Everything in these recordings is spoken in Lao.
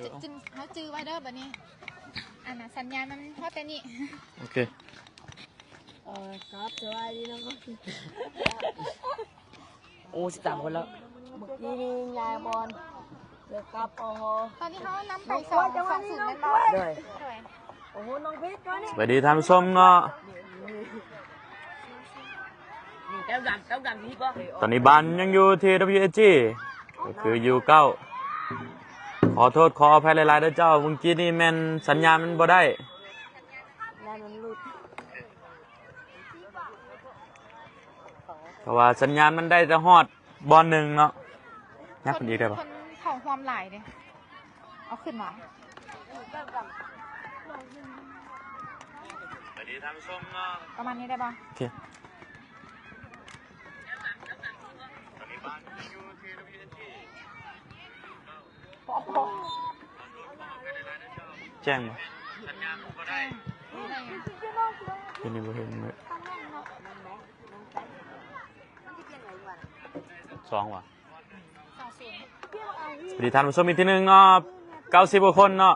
ເຮົາຈື່ໄວ້ເດີບັດນີ້ ອັນນ່າ ສັນຍານມັນຮອດແຕ່ນີ້. ໂອເຄ ເອີ ຄັບ ສະບາຍດີນະ. ໂອ້ ສິບສາມຄົນແລ້ວ. ເມື່ອກີ້ນີ້ຍ້າຍບ່ອນ ເລີກກັບ ໂອ້ໂຫ ຕອນນີ້ເຮົານຳໄປ ສອງສູນ ແມ່ນບໍ່? ໂດຍ ໂດຍ. ໂອ້ໂຫ ນ້ອງເພັດກ່ອນນີ້. ສະບາຍດີທ່ານຜູ້ຊົມເນາະ. ຕອນນີ້ບ້ານຍັງຢູ່ທີ່ ດັບເບິນຢູເອສຈີ ກໍຄືຢູເກົ້າ. ຂໍໂທດຂໍອະໄພຫຼາຍໆເດີເຈົ້າ, ເມື່ອກີ້ນີ້ແມ່ນສັນຍານມັນບໍ່ໄດ້ ແລ້ວມັນຫຼຸດ ເພາະວ່າສັນຍານມັນໄດ້ແຕ່ຮອດບ່ອນໜຶ່ງເນາະ. ຍັບຂຶ້ນອີກໄດ້ບໍ່? ຄົນເຂົ້າຮ່ວມຫຼາຍເດ້. ເອົາຂຶ້ນມາ ປະມານນີ້ໄດ້ບໍ່? ໂອເຄ ແຈ້ງບໍ່? ແຈ້ງ ຢູ່ນີ້ບໍ່ເຫັນເລີຍ. ສອງຫວາ? ສະຫວັດດີທ່ານຜູ້ຊົມອີກທີໜຶ່ງເນາະ ເກົ້າສິບກວ່າຄົນເນາະ.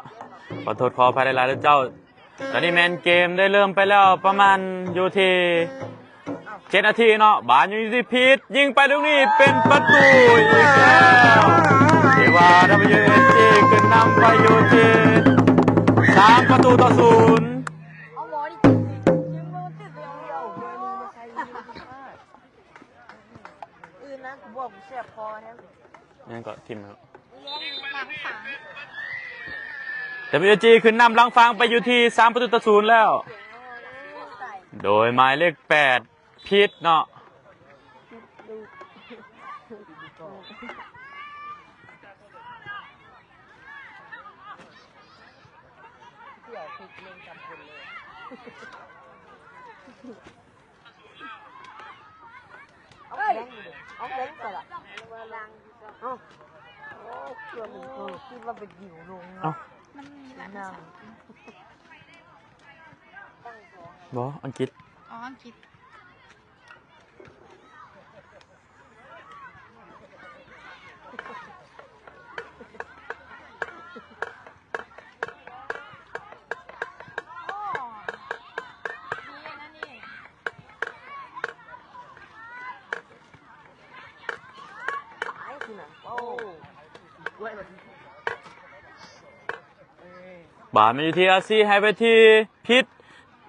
ຂໍໂທດຂໍອະໄພຫຼາຍໆເດີເຈົ້າ. ຕອນນີ້ແມ່ນເກມໄດ້ເລີ່ມໄປແລ້ວປະມານຢູ່ທີ່ເຈັດນາທີເນາະ. ບານຢູ່ທີ່ພີດ ຍິງໄປລູກນີ້ເປັນປະຕູອີກແລ້ວ. ຖືວ່າ ດັບເບິນຢູເອສຈີ ຂຶ້ນນຳໄປຢູ່ທີ່ສາມປະຕູຕໍ່ສູນ. ອື່ນນະ ກູບອກກູແສບຄໍແທ້. ຍັງກໍຖິ້ມແລ້ວ ຫຼັງຟາງ ດັບເບິນຢູເອສຈີ ຂຶ້ນນຳຫຼັງຟາງໄປຢູ່ທີ່ສາມປະຕູຕໍ່ສູນແລ້ວ ໂດຍໝາຍເລກແປດ ພີດເນາະ. ເອົາແບງ ເອົາແບງ ເອົາ ໂອ້ ເກືອບ ເອີ ຄິດວ່າເປັນດິວລົງເນາະ. ເອົ້າ ມັນມີຫຼາຍພາສາ. ບໍ່ ອັງກິດ. ອໍ ອັງກິດ. ບານມາຢູ່ທີ່ອາຊີ ໃຫ້ໄປທີ່ພີດ.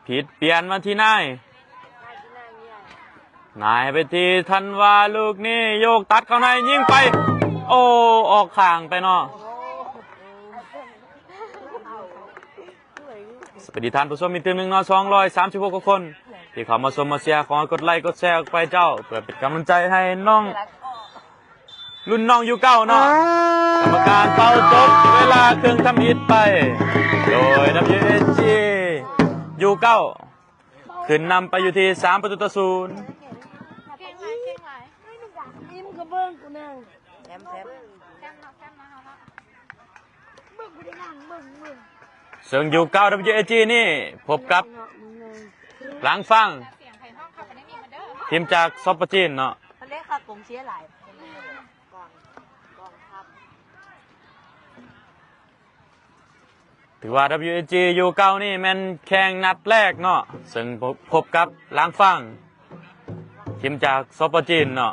ພີດປ່ຽນມາທີ່ນາຍ. ນາຍໃຫ້ໄປທີ່ທັນວາ ລູກນີ້ໂຍກຕັດເຂົ້າໃນ ຍິງໄປ. ໂອ້ ອອກຂ້າງໄປເນາະ. ສະບາຍດີທ່ານຜູ້ຊົມອີກຕື່ມໜຶ່ງເນາະ ສອງຮ້ອຍສາມສິບຫົກກວ່າຄົນ ທີ່ເຂົ້າມາຊົມມາເຊຍ. ຂໍໃຫ້ກົດໄລກົດແຊອອກໄປເຈົ້າ ເພື່ອເປັນກຳລັງໃຈໃຫ້ນ້ອງ ລຸ້ນນ້ອງຢູເກົ້າເນາະ. ກຳມະການເປົ່າຈົບເວລາເຄິ່ງທຳອິດໄປ ໂດຍ ດັບເບິນຢູເອສຈີ ຢູເກົ້າ ຂຶ້ນນຳໄປຢູ່ທີ່ສາມປະຕູຕໍ່ສູນ. ເກັ່ງຫຼາຍ ເກັ່ງຫຼາຍ. ອີ່ມກໍເບິ່ງກູແນ່. ແຊມ ແຊມ ແຊມເນາະ ແຊມເນາະ ເຮົາເນາະ. ເບິ່ງ ເບິ່ງ ເບິ່ງ ເບິ່ງ. ເຊິ່ງຢູເກົ້າ ດັບເບິນຢູເອສຈີ ນີ້ພົບກັບ ຫຼັງຟາງ ທີມຈາກ ສປ ຈີນເນາະ. ເຂົາເລີຍຄາກົງເຊຍຫຼາຍ ກອງ ກອງທັບ. ຖືວ່າ ດັບເບິນຢູເອສຈີ ຢູເກົ້າ ນີ້ແມ່ນແຂ່ງນັດແລກເນາະ ເຊິ່ງພົບກັບ ຫຼັງຟາງ ທີມຈາກ ສປ ຈີນເນາະ.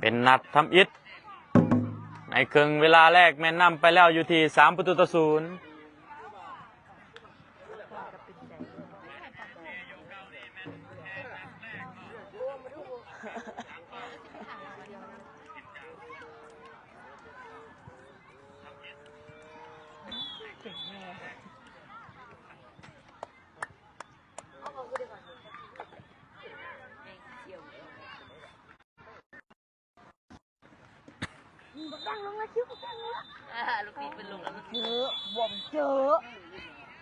ເປັນນັດທຳອິດ ໃນເຄິ່ງເວລາແລກແມ່ນນຳໄປແລ້ວຢູ່ທີ່ສາມປະຕູຕໍ່ສູນ.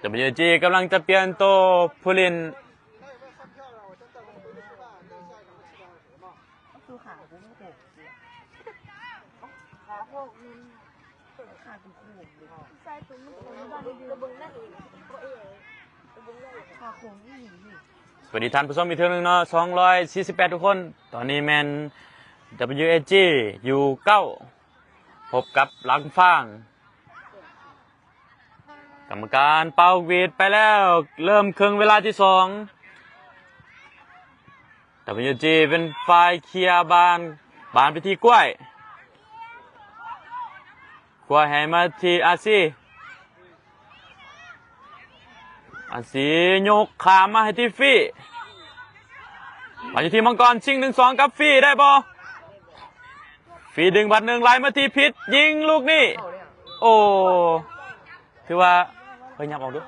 ດັບເບິນຢູເອສຈີ ກຳລັງຈະປ່ຽນໂຕຜູ້ຫຼິ້ນ. ສະຫວັດດີທ່ານຜູ້ຊົມອີກເທື່ອໜຶ່ງເນາະ ສອງຮ້ອຍສີ່ສິບແປດທຸກຄົນ. ຕອນນີ້ແມ່ນ ດັບເບິນຢູເອສຈີ ຢູເກົ້າ ພົບກັບ ຫຼັງຟາງ. ກຳມະການເປົ່າຫວີດໄປແລ້ວ ເລີ່ມເຄິ່ງເວລາທີສອງ. ດັບເບິນຢູຈີເປັນຝ່າຍເຄຍບານ ບານໄປທີ່ກ້ວຍ ກ້ວຍໃຫ້ມາທີ່ອາຊີ ອາຊີຍົກຂ້າມມາໃຫ້ທີ່ຟີ ມາຢູ່ທີ່ມັງກອນ ຊິງໜຶ່ງສອງກັບຟີ ໄດ້ບໍ່? ຟີດຶງບາດໜຶ່ງ ໄຫຼມາທີ່ພິດ ຍິງລູກນີ້ ໂອ້ ຖືວ່າ ເຮີ້ຍ ຫຍັບອອກດູ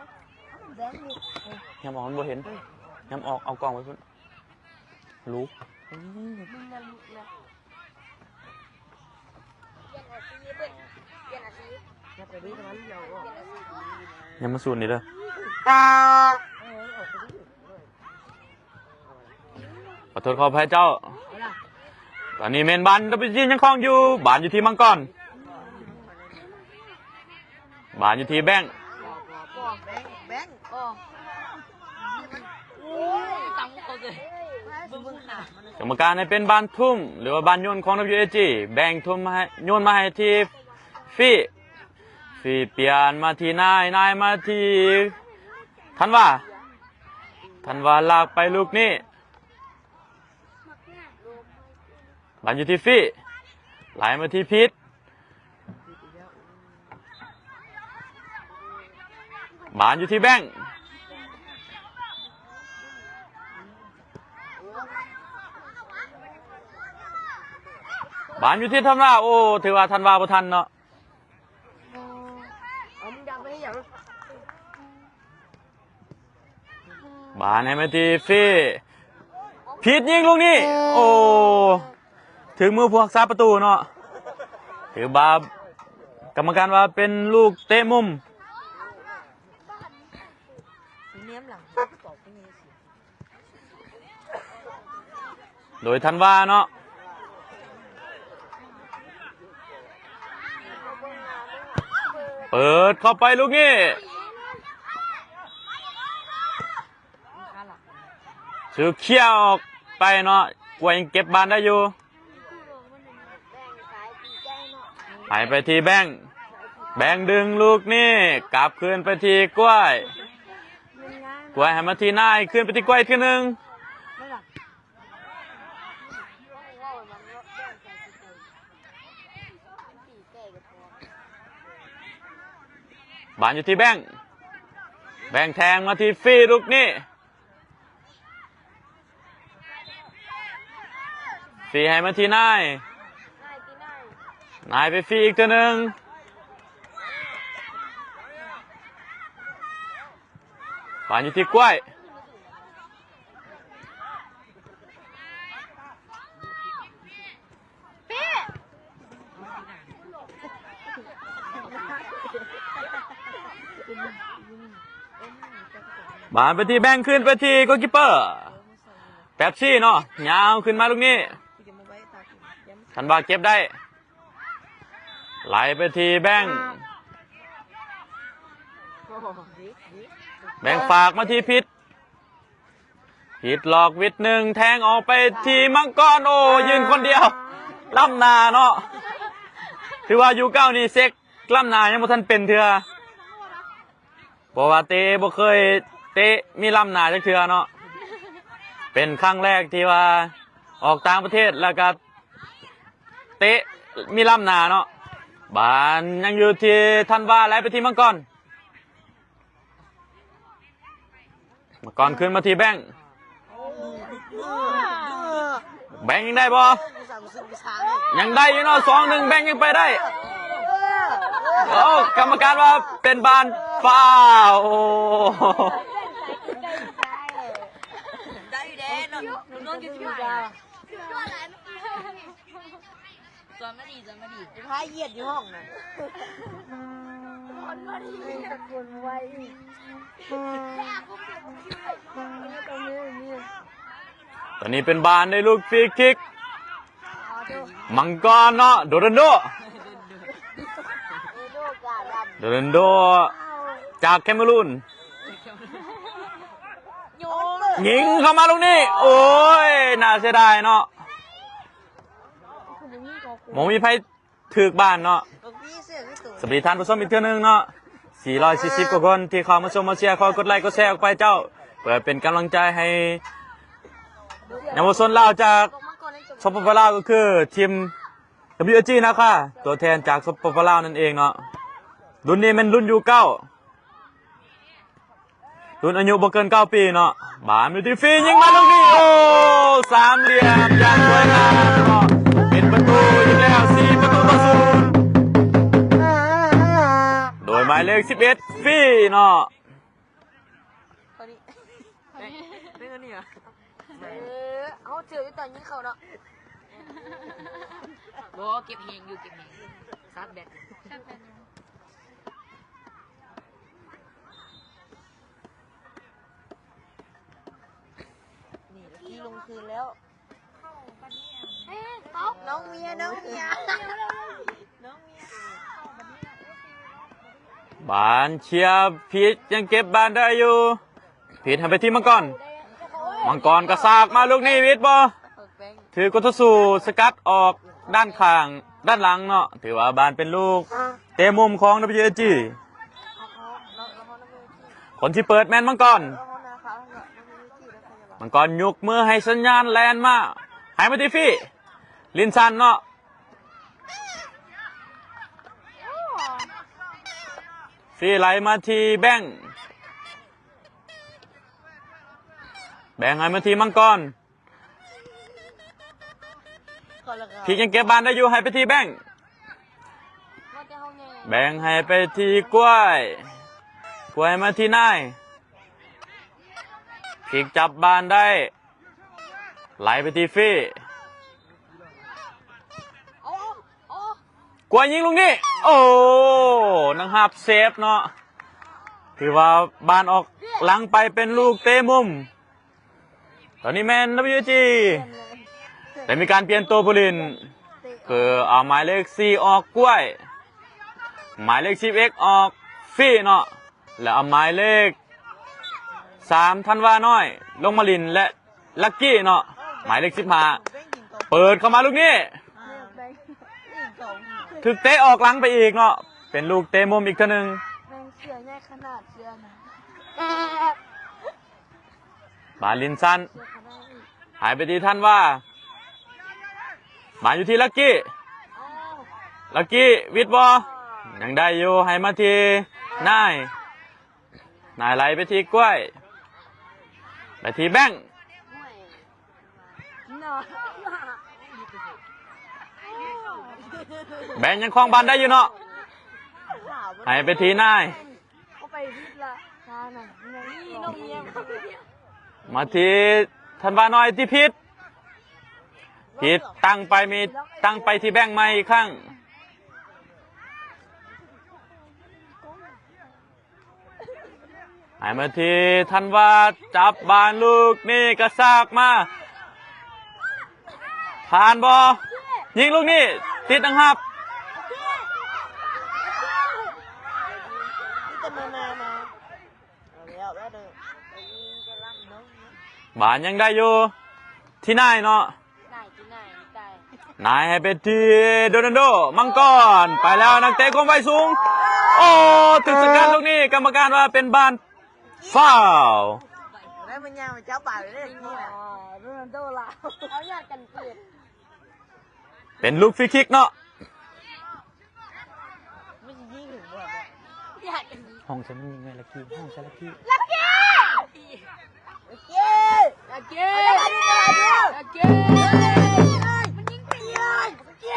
ຫຍັບອອກ ມັນບໍ່ເຫັນ ຫຍັບອອກ ເອົາກ້ອງໄວ້ພຸ້ນ ລູກ ຢ່າມາສູນນີ້ເດີ ຂໍໂທດຂໍອະໄພເຈົ້າ. ຕອນນີ້ແມ່ນບານ ດັບເບິນຢູຈີ ຍັງຄອງຢູ່ ບານຢູ່ທີ່ມັງກອນ ບານຢູ່ທີ່ແບງ ແບງ ແບງ ກຳມະການໃຫ້ເປັນບານທຸ່ມ ຫຼືວ່າບານໂຍນຂອງ ດັບເບິນຢູເອຈີ ແບງທຸ່ມໃຫ້ ໂຍນມາໃຫ້ທີ່ຟີ ຟີປ່ຽນມາທີ່ນາຍ ນາຍມາທີ່ທັນວາ ທັນວາລາກໄປລູກນີ້ ບານຢູ່ທີ່ຟີ ໄຫຼມາທີ່ພິດ ບານຢູ່ທີ່ແບງ ບານຢູ່ທີ່ທັນວາ ໂອ້ ຖືວ່າທັນວາບໍ່ທັນເນາະ. ບານໃຫ້ມາທີ່ຟີ ພິດຍິງລູກນີ້ ໂອ້ ຖືກມືຜູ້ຮັກສາປະຕູເນາະ ຖືວ່າກຳມະການວ່າເປັນລູກເຕະມຸມ. ໂດຍທັນວາເນາະ ເປີດເຂົ້າໄປລູກນີ້ ຖືກເຄຍອອກໄປເນາະ ກວຍຍັງເກັບບານໄດ້ຢູ່ ໃຫ້ໄປທີ່ແບງ ແບງດຶງລູກນີ້ ກັບຄືນໄປທີ່ກ້ວຍ ກ້ວຍໃຫ້ມາທີ່ນາຍ ຄືນໄປທີ່ກ້ວຍອີກເທື່ອໜຶ່ງ ບານຢູ່ທີ່ແບງ ແບງແທງມາທີ່ຟີລູກນີ້ ຟີໃຫ້ມາທີ່ນາຍ ນາຍໄປຟີອີກເທື່ອໜຶ່ງ ບານຢູ່ທີ່ກ້ວຍ ບານໄປທີ່ແບງ ຄືນໄປທີ່ໂກລຄີບເປີ ແປັບຊີເນາະ ຍາວຂຶ້ນມາລູກນີ້ ທັນວາເກັບໄດ້ ໄຫຼໄປທີ່ແບງ ແບງຝາກມາທີ່ພິດ ພິດຫຼອກວິດໜຶ່ງ ແທງອອກໄປທີ່ມັງກອນ ໂອ້ ຢືນຄົນດຽວ ລ້ຳໜ້າເນາະ ຖືວ່າຢູ່ເກົ່ານີ້ເຊັກລ້ຳໜ້າຍັງບໍ່ທັນເປັນເທື່ອ ເພາະວ່າເຕະບໍ່ເຄີຍເຕະມີລ້ຳໜ້າຈັກເທື່ອເນາະ ເປັນຄັ້ງແລກທີ່ວ່າອອກຕ່າງປະເທດ ແລ້ວກະເຕະມີລ້ຳໜ້າເນາະ ບານຍັງຢູ່ທີ່ທັນວາ ໄຫຼໄປທີ່ມັງກອນ ມັງກອນຄືນມາທີ່ແບງ ແບງຍັງໄດ້ບໍ່? ຍັງໄດ້ຢູ່ເນາະ ສອງໜຶ່ງ ແບງຍັງໄປໄດ້ ໂອ້ ກຳມະການວ່າເປັນບານຟາວ ໄດ້ຢູ່ເດ້ ນ້ອງ ນ້ອງຢູ່ທີ່ ສອນມາດີ ສອນມາດີ ພາຢຽດຢູ່ຫ້ອງນະ ສອນມາດີ ຕະໂກນໄວອີກ ຕອນນີ້ເປັນບານໃນລູກຟຣີຄິກ ມັງກອນເນາະ ໂດເຣນໂດ ໂດເຣນໂດ ຈາກແຄເມຣູນ ຍິງເຂົ້າມາລູກນີ້ ໂອ້ຍ ໜ້າເສຍດາຍເນາະ ບໍ່ມີໃຜຖືກບານເນາະ ສະບາຍດີທ່ານຜູ້ຊົມອີກເທື່ອໜຶ່ງເນາະ ເສ ສີ່ຮ້ອຍສີ່ສິບກວ່າຄົນທີ່ເຂົ້າມາຊົມມາເຊຍ ຂໍກົດໄລກົດແຊອອກໄປເຈົ້າ ເພື່ອເປັນກຳລັງໃຈໃຫ້ເຍົາວະຊົນລາວຈາກ ສປປ ລາວ ກໍຄືທີມ WSG ນາຄາ ຕົວແທນຈາກ ສປປ ລາວ ນັ້ນເອງເນາະ. ລຸ້ນນີ້ແມ່ນລຸ້ນ ຢູ ເກົ້າ ລຸ້ນອາຍຸບໍ່ເກີນເກົ້າປີເນາະ. ບານຢູ່ທີ່ຟີ ຍິງມາລູກນີ້ ໂອ້ ສາມຫຼ່ຽມຢ່າງສວຍງາມເນາະ ເປັນປະຕູອີກແລ້ວ ສີ່ປະຕູຕໍ່ສູນ ໂດຍໝາຍເລກສິບເອັດ ຟີເນາະ. ເອີ ເຮົາເຈີຢູ່ຕອນຍິງເຂົ້າເນາະ ບໍ່ ເກັບແຮງຢູ່ ເກັບແຮງ ຊາດແບັດ ນີ້ ທີ່ລົງຄືນແລ້ວ ນ້ອງເມຍ ນ້ອງເມຍ ນ້ອງເມຍ ບານເຄຍ ພິດຍັງເກັບບານໄດ້ຢູ່ ພິດໃຫ້ໄປທີ່ມັງກອນ ມັງກອນກະຊາກມາລູກນີ້ ວິດບໍ່ ຖືກຄູ່ຕໍ່ສູ້ສະກັດອອກດ້ານຂ້າງ ດ້ານຫຼັງເນາະ ຖືວ່າບານເປັນລູກເຕະມຸມຂອງ WSG. ຄົນທີ່ເປີດແມ່ນມັງກອນ ມັງກອນຍົກມືໃຫ້ສັນຍານແລ່ນມາ ໃຫ້ມາທີ່ຟີ ລິນສັນເນາະ ຟີໄຫຼມາທີ່ແບງ ແບງໃຫ້ມາທີ່ມັງກອນ ພິກຍັງເກັບບານໄດ້ຢູ່ ໃຫ້ໄປທີ່ແບງ ແບງໃຫ້ໄປທີ່ກ້ວຍ ກ້ວຍມາທີ່ນາຍ ພິກຈັບບານໄດ້ ໄຫຼໄປທີ່ຟີ ກ້ວຍຍິງລູກນີ້ ໂອ້ ນັກຮັບເຊບເນາະ ຖືວ່າບານອອກຫຼັງໄປເປັນລູກເຕະມຸມ. ຕອນນີ້ແມ່ນ WSG ໄດ້ມີການປ່ຽນໂຕຜູ້ຫຼິ້ນ ຄືເອົາໝາຍເລກສີ່ອອກ ກ້ວຍ ໝາຍເລກສິບເອັດອອກ ຟີເນາະ ແລະ ເອົາໝາຍເລກສາມ ທັນວານ້ອຍ ລົງມາຫຼິ້ນ ແລະ ລັກກີ້ເນາະ ໝາຍເລກສິບຫ້າ ເປີດເຂົ້າມາລູກນີ້ ຖືກເຕະອອກຫຼັງໄປອີກເນາະ ເປັນລູກເຕະມຸມອີກເທື່ອໜຶ່ງ. ແມ່ງເສືອໃຫຍ່ຂະໜາດເສືອນະ ບານລິນສັນ ຫາຍໄປທີ່ທັນວາ ມາຢູ່ທີ່ລັກກີ້ ລັກກີ້ວິດບໍ່ ຍັງໄດ້ຢູ່ ໃຫ້ມາທີ່ນາຍ ນາຍໄຫຼໄປທີ່ກ້ວຍ ໄປທີ່ແບງ ແບງຍັງຄອງບານໄດ້ຢູ່ເນາະ ໃຫ້ໄປທີ່ນາຍ ເອົາໄປວິດລະ ມາທີ່ທັນວານ້ອຍທີ່ພິດ ພິດຕັ້ງໄປ ມີຕັ້ງໄປທີ່ແບງໃໝ່ອີກຄັ້ງ ໃຫ້ມາທີ່ທັນວາ ຈັບບານລູກນີ້ກະຊາກມາ ຜ່ານບໍ່ ຍິງລູກນີ້ ຕິດນັກຮັບ ບານຍັງໄດ້ຢູ່ ທີ່ນາຍເນາະ ນາຍໃຫ້ໄປທີ່ໂດນັນໂດ ມັງກອນ ໄປແລ້ວ ນັກເຕະຄວາມໄວສູງ ໂອ້ ຖືກສະກັດລູກນີ້ ກຳມະການວ່າເປັນບານຟາວ ໄດ້ມັນຍາມາຈັບບານເລີຍນີ້ນະ ໂດນັນໂດລາວ ເຂົາຍາດກັນເກີດ ເປັນລູກຟຣີຄິກເນາະ ມັນຊິຍິງເຫັນບໍ່ ຍາດກັນຍິງ ຫ້ອງໃສ່ມັນຍິງເລີຍ ລັກກີ້ ຫ້ອງໃສ່ລັກກີ້ ລັກກີ້ ລັກກີ້ ລັກກີ້ ມັນຍິງໄປເລີຍ ລັກກີ້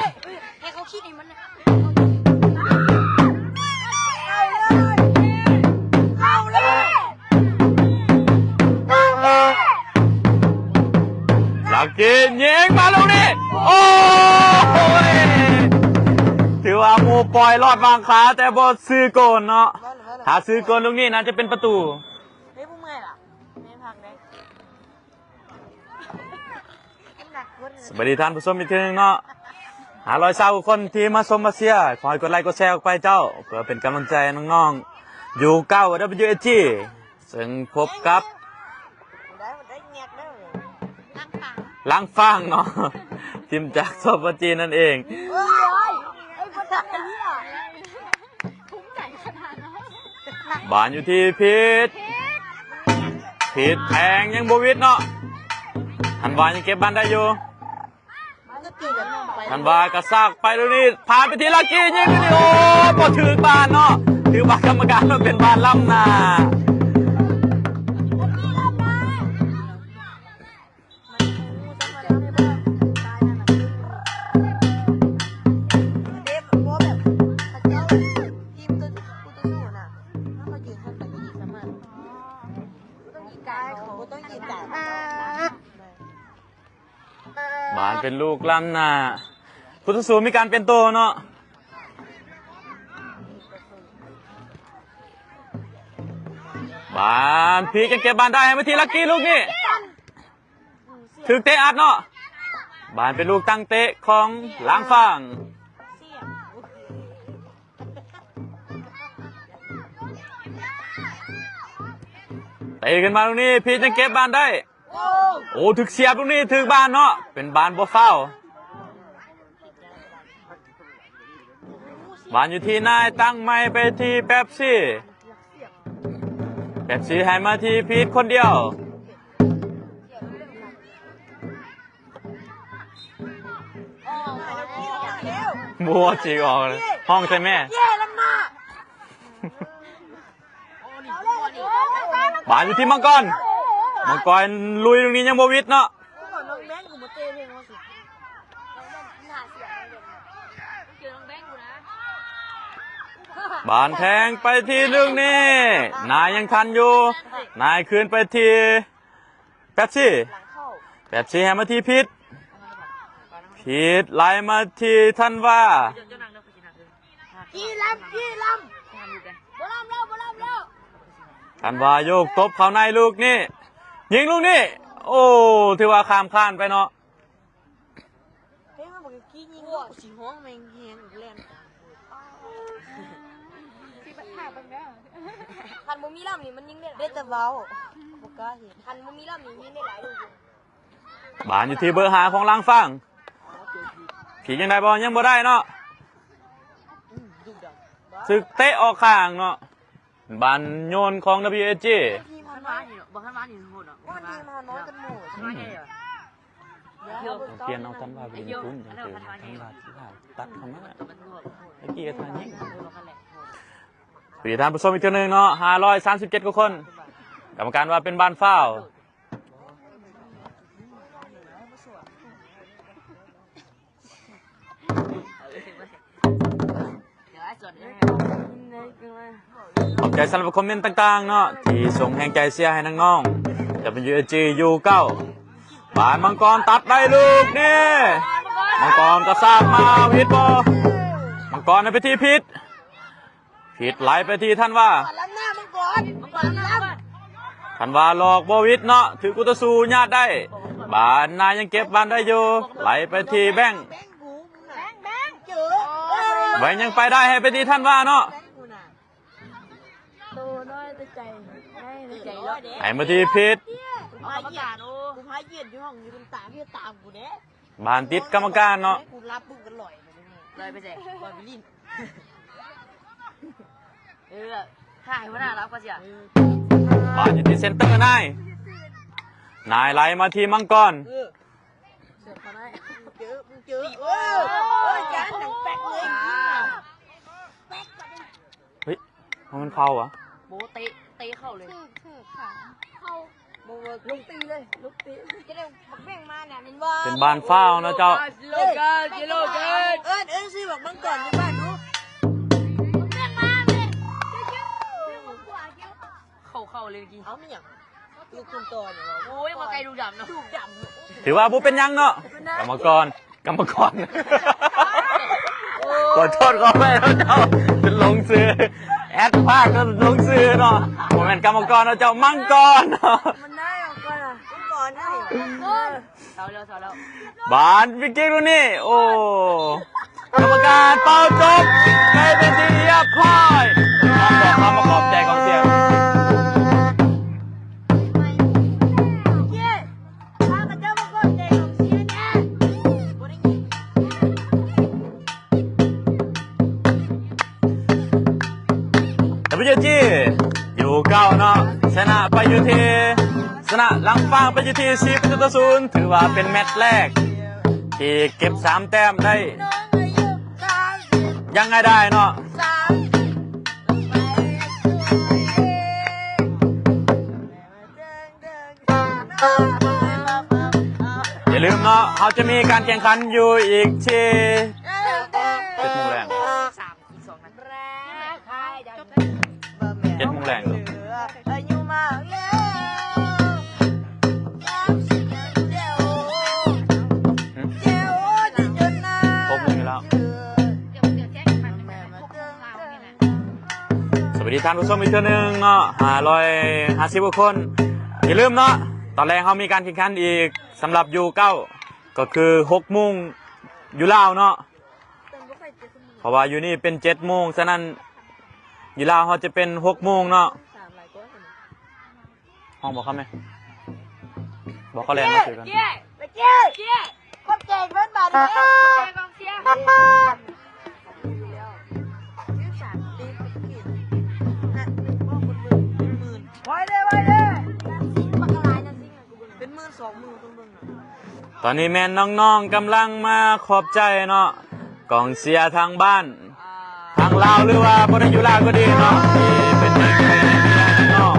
ໃຫ້ເຂົາຄິດໃຫ້ມັນນະ ເອົາເລີຍ ເອົາເລີຍ ລັກກີ້ຍິງມາລູກນີ້ ໂອ້ຍ ຖືວ່າໝູ່ປ່ອຍລອດຫວ່າງຂາ ແຕ່ບໍ່ຊື່ໂກນເນາະ ຖ້າຊື່ໂກນລູກນີ້ໜ້າຈະເປັນປະຕູ. ເຮີ້ຍ ບໍ່ເມື່ອຍລະ ແມ່ພັກເດ້. ສະບາຍດີທ່ານຜູ້ຊົມອີກເທື່ອໜຶ່ງເນາະ ຫ້າຮ້ອຍຊາວຄົນທີ່ມາຊົມມາເຊຍ ຂໍໃຫ້ກົດໄລກົດແຊອອກໄປເຈົ້າ ເພື່ອເປັນກຳລັງໃຈໃຫ້ນ້ອງໆ ຢູ ເກົ້າ WSG ເຊິ່ງພົບກັບ ລ້າງຟາງເນາະ ທີມຈາກ ສປ ຈີນ ນັ້ນເອງ. ບານຢູ່ທີ່ພິດ ພິດແທງຍັງບໍ່ຫວິດເນາະ ທັນວາຍັງເກັບບານໄດ້ຢູ່ ທັນວາກະຊາກໄປລູກນີ້ ຜ່ານໄປທີ່ລັກກີ້ ຍິງລູກນີ້ ໂອ້ ບໍ່ຖືກບານເນາະ ຖືວ່າກຳມະການວ່າເປັນບານລ້ຳໜ້າ. ບານເປັນລູກລ້ຳໜ້າ ຜູ້ສູ້ມີການປ່ຽນໂຕເນາະ ບານ ພີກຍັງເກັບບານໄດ້ ໃຫ້ມາທີ່ລັກກີ້ລູກນີ້ ຖືກເຕະອັດເນາະ ບານເປັນລູກຕັ້ງເຕະຂອງລ້າງຝາງ ເຕະຂຶ້ນມາລູກນີ້ ພີກຍັງເກັບບານໄດ້ ໂອ້ ຖືກສຽບລູກນີ້ ຖືກບານເນາະ ເປັນບານບໍ່ຟາວ ບານຢູ່ທີ່ນາຍ ຕັ້ງໃໝ່ໄປທີ່ແປັບຊີ ແປັບຊີໃຫ້ມາທີ່ພີກຄົນດຽວ ບໍ່ຊິອອກ ຮ້ອງໃສ່ແມ່ ບານຢູ່ທີ່ມັງກອນ ມັງກອນລຸຍລູກນີ້ຍັງບໍ່ຫວິດເນາະ ບານແທງໄປທີ່ລູກນີ້ ນາຍຍັງທັນຢູ່ ນາຍຄືນໄປທີ່ແປັບຊີ ແປັບຊີໃຫ້ມາທີ່ພິດ ພິດໄລ່ມາທີ່ທັນວາ ຈີ່ລຳ ຈີ່ລຳ ບໍ່ລຳແລ້ວ ບໍ່ລຳແລ້ວ ທັນວາໂຍກຕົບເຂົ້າໃນລູກນີ້ ຍິງລູກນີ້ ໂອ້ ຖືວ່າຂ້າມຄານໄປເນາະ ເຮີຍ ມັນບັກກີ້ຍິງລູກຊິຮ້ອງແມ່ງແຮງແລ່ນ ຄັນບໍ່ມີລຳນີ້ມັນຍິງໄດ້ຫຼາຍ ໄດ້ແຕ່ເວົ້າ ບໍ່ກ້າເຮັດ ຄັນບໍ່ມີລຳນີ້ຍິງໄດ້ຫຼາຍຢູ່. ບານຢູ່ທີ່ເບີຫ້າຂອງລ້າງຝາງ ຜີກຍັງໄດ້ບໍ່? ຍັງບໍ່ໄດ້ເນາະ ຖືກເຕະອອກຂ້າງເນາະ ບານໂຍນຂອງ WSG ຄັນວ່ານີ້ເນາະ ບໍ່ ຄັນວ່ານີ້ໂຫດເນາະ ວ່າທີມເຮົານ້ອຍກັນໝູ່ ຄັນວ່າໃຫຍ່ເນາະ ຕ້ອງປ່ຽນເອົາທັນວາໄປຫຼິ້ນພຸ້ນ ຈັ່ງເຈີທັນວາທີ່ວ່າຕັດເຂົ້າມາ ຕະກີ້ກໍທາງຍິງ ເອີ ນັ້ນແຫຼະ ສະຫວັດດີທ່ານຜູ້ຊົມອີກເທື່ອໜຶ່ງເນາະ ຫ້າຮ້ອຍສາມສິບເຈັດກວ່າຄົນ ກຳມະການວ່າເປັນບານຟາວ ຂອບໃຈສຳລັບຄອມເມັນຕ່າງໆເນາະ ທີ່ສົ່ງແຮງໃຈເຊຍໃຫ້ນ້ອງໆ WSG ຢູ່ເກົ້າ ບານມັງກອນຕັດໄດ້ລູກນີ້ ມັງກອນກະຊາກມາ ຫວິດບໍ່? ມັງກອນໃຫ້ໄປທີ່ພິດ ຜິດໄຫຼໄປທີ່ທັນວາ ທັນວາຫຼອກບໍ່ຫວິດເນາະ ຖືກຄູ່ຕໍ່ສູ້ຍາດໄດ້ ບານນາຍັງເກັບບານໄດ້ຢູ່ ໄຫຼໄປທີ່ແບັງ ແບັງຍັງໄປໄດ້ ໃຫ້ໄປທີ່ທັນວາເນາະ ໃຫ້ມາທີ່ພິດ ບານຕິດກຳມະການເນາະ ເອີ ຖ່າຍຫົວໜ້າລາວກໍເສຍ ບານຢູ່ທີ່ເຊັນເຕີນາຍ ນາຍໄຫຼມາທີ່ມັງກອນ ເອີ ເຈີ ເຈີ ເອີ ເອີ ຈານໜັງແປັກເລີຍ ເຮີຍ ມັນເຂົ້າຫວາ? ໂບເຕະ ເຕະເຂົ້າເລີຍ ຖືກ ຖືກ ເຂົ້າ ບໍ່ເວີກ ລົງຕີເລີຍ ລົງຕີ ຈະໄດ້ບັກແບ່ງມານະ ແມ່ນບໍ່? ເປັນບານຟາວເນາະເຈົ້າ ເອີ ເອີ້ນ ເອີ້ນຊື່ບັກມັງກອນຢູ່ບ້ານດູ ບັກແບ່ງມາເລີຍ ເຂົ້າ ເຂົ້າເລີຍເມື່ອກີ້ ເອົາ ແມ່ນຫຍັງ? ລູກຄຸນຕໍ່ນີ້ ໂອ້ຍ ມາໄກລູກດຳເນາະ ລູກດຳ ຖືວ່າບໍ່ເປັນຫຍັງເນາະ ກຳມະກອນ ກຳມະກອນ ໂອ້ຍ ຂໍໂທດຂໍອະໄພເນາະເຈົ້າ ຈົນຫຼົງຊື່ ແອັດພາກຈົນຫຼົງຊື່ເນາະ ບໍ່ແມ່ນກຳມະກອນເນາະເຈົ້າ ມັງກອນ ມັນໄດ້ອອກກ່ອນ ມັງກອນໄດ້ ເອົາແລ້ວ ເອົາແລ້ວ ບານຟຣີຄິກລູກນີ້ ໂອ້ ກຳມະການເປົ່າຈົບ ໄປເປັນທີ່ຮຽບຮ້ອຍ ຂອບໃຈກອງເຊຍ. WJG ຢູ່ເກົ້າເນາະ ຊະນະໄປຢູ່ທີ່ ຊະນະລຳປາງໄປຢູ່ທີ່ສີ່ປະຕູຕໍ່ສູນ ຖືວ່າເປັນແມັດແລກທີ່ເກັບສາມແຕ້ມໄດ້ຢ່າງງ່າຍດາຍເນາະ. ຢ່າລືມເນາະ ເຮົາຈະມີການແຂ່ງຂັນຢູ່ອີກທີ່ເຈັດໂມງແລງ ເຈັດໂມງແລງ ຫືມ ຫົກໂມງຢູ່ແລ້ວ. ສະຫວັດດີທ່ານຜູ້ຊົມອີກເທື່ອໜຶ່ງເນາະ ຫ້າຮ້ອຍຫ້າສິບກວ່າຄົນ. ຢ່າລືມເນາະ ຕອນແລງເຮົາມີການແຂ່ງຂັນອີກ ສຳລັບຢູ່ເກົ້າ ກໍຄືຫົກໂມງຢູ່ລາວເນາະ ເພາະວ່າຢູ່ນີ້ເປັນເຈັດໂມງ ສະນັ້ນຢູ່ລາວເຮົາຈະເປັນຫົກໂມງເນາະ. ຮ້ອງບອກເຂົາແມ່ ບອກເຂົາແລ່ນມາເຈີກັນ. ເຈ້ ເຈ້ ຄົນເກັ່ງເພິ່ນບາດນີ້ ເຈົ້າ ກອງເຊຍ ໄວເດ້ ໄວເດ້ ເປັນໝື່ນສອງໝື່ນ ເບິ່ງໆ ຕອນນີ້ແມ່ນນ້ອງໆກຳລັງມາຂອບໃຈເນາະ ກອງເຊຍທາງບ້ານ ທາງລາວ ຫຼືວ່າບໍ່ໄດ້ຢູ່ລາວກໍດີເນາະ ທີ່ເປັນແຮງໃຈໃຫ້ເມຍເນາະ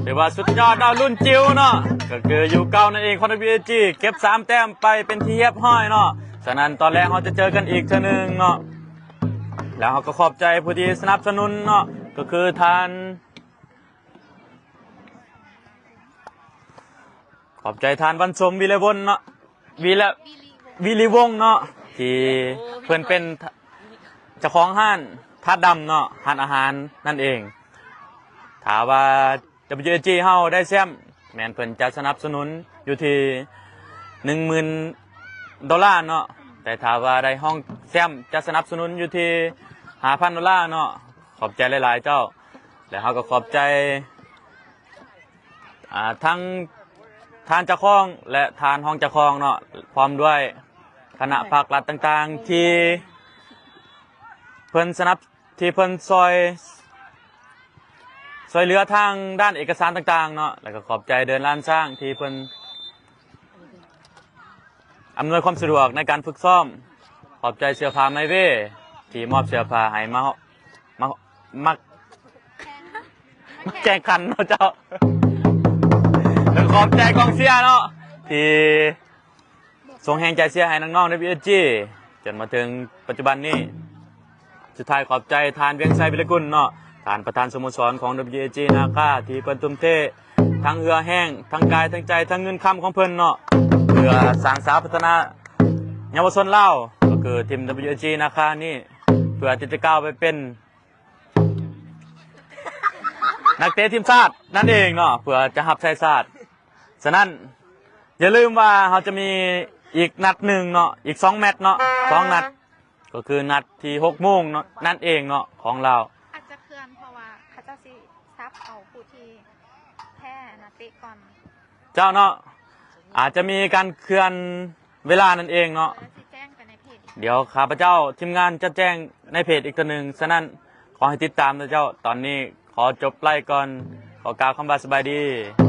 ຖືວ່າສຸດຍອດເນາະ ລຸ້ນຈິ້ວເນາະ ກໍຄືຢູ່ເກົ້ານັ້ນເອງ ຂອງ WJG ເກັບສາມແຕ້ມໄປເປັນທີ່ຮຽບຮ້ອຍເນາະ. ສະນັ້ນຕອນແລງເຮົາຈະເຈີກັນອີກເທື່ອໜຶ່ງເນາະ ແລ້ວເຮົາກໍຂອບໃຈຜູ້ທີ່ສະໜັບສະໜູນເນາະ ກໍຄືທ່ານ ຂອບໃຈທ່ານວັນສົມ ວິໄລວົນເນາະ ວິລະ ວິລິວົງເນາະ ທີ່ເພິ່ນເປັນເຈົ້າຂອງຮ້ານທາດດຳເນາະ ຮ້ານອາຫານນັ້ນເອງ. ຖ້າວ່າ WJG ເຮົາໄດ້ແຊ້ມ ແມ່ນເພິ່ນຈະສະໜັບສະໜູນຢູ່ທີ່ໜຶ່ງໝື່ນໂດລາເນາະ ແຕ່ຖ້າວ່າໄດ້ຮອງແຊ້ມ ຈະສະໜັບສະໜູນຢູ່ທີ່ຫ້າພັນໂດລາເນາະ. ຂອບໃຈຫຼາຍໆເຈົ້າ ແລະເຮົາກໍຂອບໃຈ ອ່າ ທັງທ່ານເຈົ້າຂອງ ແລະທ່ານຮອງເຈົ້າຂອງເນາະ ພ້ອມດ້ວຍຄະນະພາກລັດຕ່າງໆ ທີ່ເພິ່ນສະໜັບ ທີ່ເພິ່ນຊ່ອຍ ຊ່ອຍເຫຼືອທາງດ້ານເອກະສານຕ່າງໆເນາະ ແລ້ວກໍຂອບໃຈເດີ່ນລ້ານຊ້າງ ທີ່ເພິ່ນອຳນວຍຄວາມສະດວກໃນການຝຶກຊ້ອມ. ຂອບໃຈເສື້ອຜ້າໄມເວ ທີ່ມອບເສື້ອຜ້າໃຫ້ມາ ມາ ມາ ມາແຂ່ງຂັນເນາະເຈົ້າ ແລ້ວຂອບໃຈກອງເຊຍເນາະ ທີ່ ສົ່ງແຮງໃຈເຊຍໃຫ້ນ້ອງໆ WJG ຈົນມາເຖິງປັດຈຸບັນນີ້. ສຸດທ້າຍຂອບໃຈທ່ານ ວຽງໄຊ ວິລະກຸນເນາະ ທ່ານປະທານສະໂມສອນຂອງ WJG ນາຄາ ທີ່ເພິ່ນທຸ່ມເທທັງເຫື່ອແຮງ ທັງກາຍ ທັງໃຈ ທັງເງິນຄຳຂອງເພິ່ນເນາະ ເພື່ອສ້າງສາພັດທະນາເຍົາວະຊົນລາວ ກໍຄືທີມ WJG ນາຄານີ້ ເພື່ອທີ່ຈະກ້າວໄປເປັນ ນັກເຕະທີມຊາດນັ້ນເອງເນາະ ເພື່ອຈະຮັບໃຊ້ຊາດ. ສະນັ້ນ ຢ່າລືມວ່າເຮົາຈະມີອີກນັດໜຶ່ງເນາະ ອີກສອງແມັດເນາະ ສອງນັດ ກໍຄືນັດທີຫົກໂມງເນາະ ນັ້ນເອງເນາະ ຂອງລາວ. ອາດຈະເຄື່ອນ ເພາະວ່າເຂົາເຈົ້າຊິສັບເອົາຜູ້ທີ່ແພ້ນະເຕະກ່ອນ ເຈົ້າເນາະ ອາດຈະມີການເຄື່ອນເວລານັ້ນເອງເນາະ ແລ້ວຊິແຈ້ງໄປໃນເພຈອີກ. ດຽວຂ້າພະເຈົ້າທີມງານຈະແຈ້ງໃນເພຈອີກເທື່ອໜຶ່ງ. ສະນັ້ນ ຂໍໃຫ້ຕິດຕາມເນາະເຈົ້າ. ຕອນນີ້ຂໍຈົບໄລຟ໌ກ່ອນ ຂໍກ່າວຄຳວ່າສະບາຍດີ.